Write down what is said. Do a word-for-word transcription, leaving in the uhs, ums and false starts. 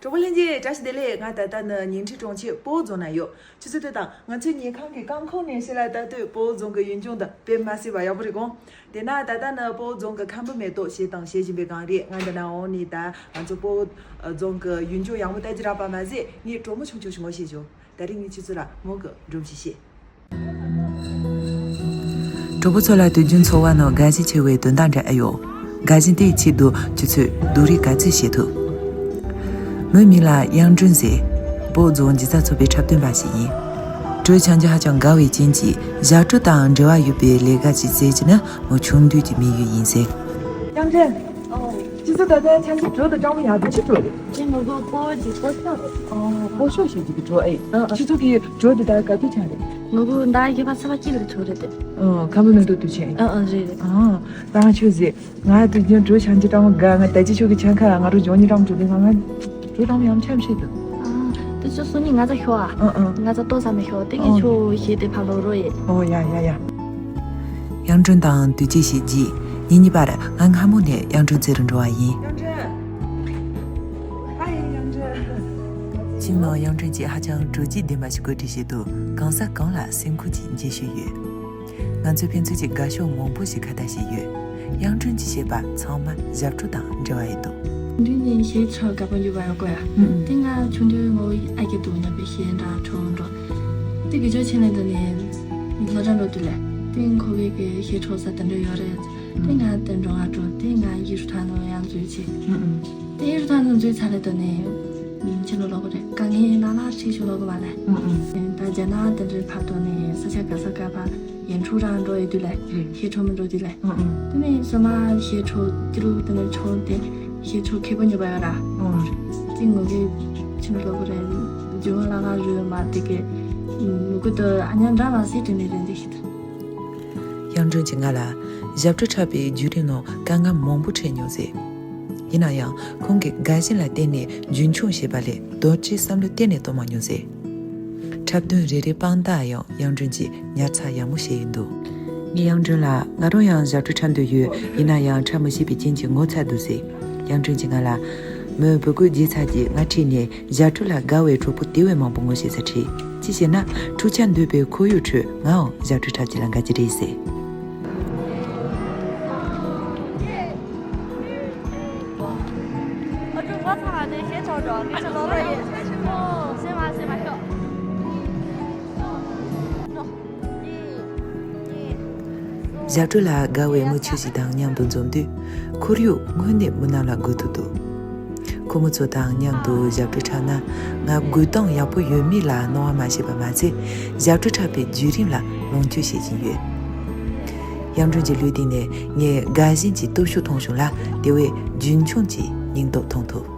གྲོགས་པོ་ལྷན་རྒྱས་བཀྲ་ཤིས་བདེ་ལེགས། ང་ད་ལྟ་ནི་ཉིང་ཁྲི་གྲོང་ཁྱེར་སྤོ་བོ་རྫོང་ན་ཡོད། ཆུ་ཚོད་དེ་དང་ང་ཚོའི་ཉལ་ཁང་གི་རྐང་འཁོར་ནས་ཕྱི་ལ་ལྟ་དུས་སྤོ་བོ་རྫོང་གི་ཡུལ་ལྗོངས་དང་དཔེ་མ་སྲིད་པ་ཡག་པོ་རེད་གོ། དེ་ན་ད་ལྟ་ནི་སྤོ་བོ་རྫོང་གི་ཁམ་བུ་མེ་ཏོག་བཞད་དང་བཞད་བཞིན་པའི་སྒང་རེད། ང་འདི་ན་འོང་ནས་ད་ང་ཚོ་སྤོ་བོ་རྫོང་གི་ཡུལ་ལྗོངས་ཡག་མོ་ལྟ་རྒྱུ་རག་པ་མ་ཟད་ངས་གྲོགས་མོ་ཆུང་ཆུང་ཞིག་ངོ་ཤེས་བྱུང་། ད་རིང་ངས་ཁྱེད་ཚོ་ལ་མོ་གི་སྒྲུང་ཞིག་བཤད། གྲོགས་པོ་ཚོ་ལ་དུས་རྒྱུན་འཚོ་བ་ནང་དགའ་ཞེན་ཆེ་བའི་དོན་དག་འདྲ་ཨེ་ཡོད། དགའ་ཞེན་དེའི་ཆེད་དུ་ཁྱེད་ཚོས་སྡུག་རུས་ག་ཚོད་བྱེད་ཐུབ། མོའི་མིང་ལ་དབྱངས་སྒྲོན་ཟེར། སྤོ་རྫོང་སྒྱུ་རྩལ་ཚོགས་པའི་འཁྲབ་སྟོན་པ་ཞིག་ཡིན། བྲོ་འཆང་རྒྱུ་ཧ་ཅང་དགའ་བའི་རྐྱེན་གྱིས་ཞབས་བྲོ་དང་འབྲེལ་བ་ཡོད་པའི་ལས་ཀ་ཅིག་བཙལ་རྒྱུ་ནི་མོ་ཆུང་དུས་ཀྱི་དམིགས་ཡུལ་ཡིན་ཟེར། དབྱངས་སྒྲོན། ཨོ། ཁྱེད་ཚོ་ད་ལྟ་འཆང་རྒྱུ་བྲོ་དང་སྤྲང་མོ་ཡག་པོ་ཅིག་བྲོ་རེད། ཅི་ངོ་གོ་སྤོ་ཅིག་སྤོ་ཤོག་རེད། ཨོ། སྤོ་ཤོག་ཞིག་ཅིག་གི་བྲོ་ཨེ། ཨ་ཨ། ཁྱེད་ཚོ་གི་བྲོ་འདི་ད་ག་དུས་འཆང་རེད། ངོ་གོ་ཟླ་བརྒྱད་པ་ཚེས་པ་གཅིག་ལ་བྲོ་རེད་དེ། ཨོ། ཁམ་བུ་མེ་ཏོག་དུས་ཆེན། ཨ་ཨ་རེད་རེད། ཨ། ད་ང་ཁྱོད་ཟེར། ང་དུས་རྒྱུན་བྲོ་འཆང་རྒྱུ་སྤྲང་མོ་དགའ། ང་ད་ཅི་ཁྱོད་ཀྱི་འཆང་ཁ་ང་རོ་འཇོག་ཉི་སྤྲང་མོ་བྲོ་དེ་ང་ང་བྲོ་སྤྲང་མོ་ཡང་འཆང་ཤེས་འདུག་ཨ། དེ་ཚོ་སོ་ནི་ང་ཚ་ཤོ་ཨ། ཨ་ཨ། ང་ཚ་ལྟོ་ཟ་མི་ཤོ་དེ་ངས་ཨ། ཁྱོད་ཞེས་དེ་ཕ་ལོ་རོ་ཡེ། ཨོ་ཡ་ཡ་ཡ། དབྱངས་སྒྲོན་དང་དུས་ཆེན་ཞེས་བརྗེས། ཉིན་གཉིས་པར་ང་སྔ་མོ་ནས་དབྱངས་སྒྲོན་རྩེ་རུ་འགྲོ་བ་ཡིན། དབྱངས་སྒྲོན། ཧའི་དབྱངས་སྒྲོན། ཁྱིམ་ནང་དབྱངས་སྒྲོན་གྱིས་ཧ་ཅང་སྤྲོ་སྐྱིད་ལྡན་པ་ཞིག་བཀོད་སྒྲིག་བྱས་འདུག་གང་ས་གང་ལ་སེམས་ཁུར་གྱི་རྗེས་ཤུལ་ཡོད། ང་ཚོས་ཕན་ཚུན་གྱི་དགའ་ཕྱོགས་མང་པོ་ཞིག་ཁ་བརྡ་བྱས་ཡོད། དབྱངས་སྒྲོན་གྱིས་བཤད་པ་ཚང་མ་ཞབས་བྲོ་དང་འབྲེལ་བ་ཡོད་འདུག་འདི་ནི་ཞེ་ཚོ་དགའ་པོ་ཡོད་པ་ཡོད་གོ་ཡ། ཨུམ། དེ་ང་ཆུང་དུས་ངོ་ཨ་ཀྱི་འདུག་ན་པའི་ཞེ་འདྲ་ཁྲོ་འགྲོ། དེ་གི་ཅོ་ཆེན་ལེ་འདི་ནི་སློབ་གྲྭ་ལོ་དུ་ལེ། དེ་ཁོ་གི་གི་ཞེ་ཁྲོ་ས་དེ་འདྲ་ཡོད་རེད། དེ་ང་དེ་འགྲོ་ང་འགྲོ་དེ་ང་ཡིག་རུ་ཐང་ནང་ཡང་འཛུལ་ཆེ། ཨུམ་ཨུམ། དེ་ཡིག་རུ་ཐང་ནང་འཛུལ་ཚར་ལེ་དུ་ནི། ཆེ་ལོ་ལོ་གོ་རེད་དཀའ་ངལ་ལ་ལ་ཁྲིད་ཤོ་ལོ་གོ་བ་ལེ། ཨུམ་ཨུམ། ད་རྒྱ་ནག་དེ་འདྲའི་ཕར་དུ་ནི་ས་ཆ་ག་ས་ག་ཕར། ཡན་ཁྲུ་རང་འགྲོ་ཡི་དུས་ལ། ཨུ། ཞེ་ཁྲོ་མི་འགྲོ་དུས་ལ། ཨུ་ཨུ། དེ་ནས་སོ་མ་ཞེ་ཁྲོ་ཏི་རུ་དེ་ནས་ཁྲོ་དེ་ཞེ་ཁྲོ་ཁེ་པོ་ཉོ་བ་ཡོད་ར། ཨུ། དེ་ངོ་གི་ཆུ་ནུ་ལོ་གི་རེད། ཇོ་ལ་ལ་རུ་མ་དེ་གི་མུ་གུ་དུ་ཨ་ཉམ་འདྲ་མ་སེ་དེ་ནས་རེད་འདི་ཤི་ད། དབྱངས་སྒྲོན་གྱིས་ང་ལ་ཞབས་བྲོ་འཁྲབ་པའི་བརྒྱུད་རིམ་ནང་དཀའ་ངལ་མང་པོ་འཕྲད་མྱོང་ཟེར། ཡིན་ན་ཡང་ཁོང་གིས་དགའ་ཞེན་ལ་བརྟེན་ནས་རྒྱུན་འཁྱོངས་བྱས་པ་ལས། རྡོ་རྗེ་བསམ་བློ་གཏན་ནས་གཏོང་མ་མྱོང་ཟེར། འཁྲབ་སྟོན་རེ་རེའི་དཔང་རྟགས་ཡང་དབྱངས་སྒྲོན་གྱིས་ཉར་ཚགས་ཡག་མོ་བྱས་ཡོད་འདུག་ངས་དབྱངས་སྒྲོན་ལ་ང་རང་ཡང་ཞབས་བྲོ་འཁྲབ་འདོད་ཡོད། ཡིན་ན་ཡང་འཁྲབ་མི་ཤེས་པའི་རྐྱེན་གྱིས་ངོ་ཚ་འདུག་ཟེར། དབྱངས་སྒྲོན་གྱིས་ང་ལ། མོས་བུ་རྒོད་བརྗེད་ཚར་རྗེས་ང་ཁྲིད་ནས་ཞབས་བྲོ་ལ་དགའ་བའི་གྲོགས་པོ་དེ་བས་མང་པོ་ངོ་ཤེས་ས་ཁྲིད། ཅི་ཞེ་ན་འཁྲུག་ཆ་འདོད་པའི་ཁོར་ཡུག་ཁྲོད་ངའང་ཞབས་བྲོ་འཁྲབ་རྒྱུ་ལ་དགའ་གི་རེད་ཟེར། ཞབས་བྲོ་ལ་དགའ་བའི་མི་ཁྱུ་ཞིག་དང་མཉམ་དུ་འཛོམས་དུས། ཁོར་ཡུག་དངོས་གནས་མི་སྣང་ལ་དགོད་ཐུབ་འདུག་ཁོ་མོ་ཚོ་དང་མཉམ་དུ་ཞབས་བྲོ་འཁྲབ་ན། ང་དགོད་སྟངས་ཡག་པོ་ཡོད་མེད་ལ་སྣང་བ་མ་བྱས་པ་མ་ཚད། ཞབས་བྲོ་འཁྲབ་པའི་བརྒྱུད་རིམ་ལ་ལོངས་སྤྱོད་བྱེད་བཞིན་ཡོད། དབྱངས་སྒྲོན་གྱི་ལུས་སྟེང་ནས་ངས་དགའ་ཞེན་གྱི་སྟོབས་ཤུགས་མཐོང་བྱུང་ལ། དེ་བས་རྒྱུན་འཁྱོངས་ཀྱི་སྙིང་སྟོབས་མཐོང་ཐུབ།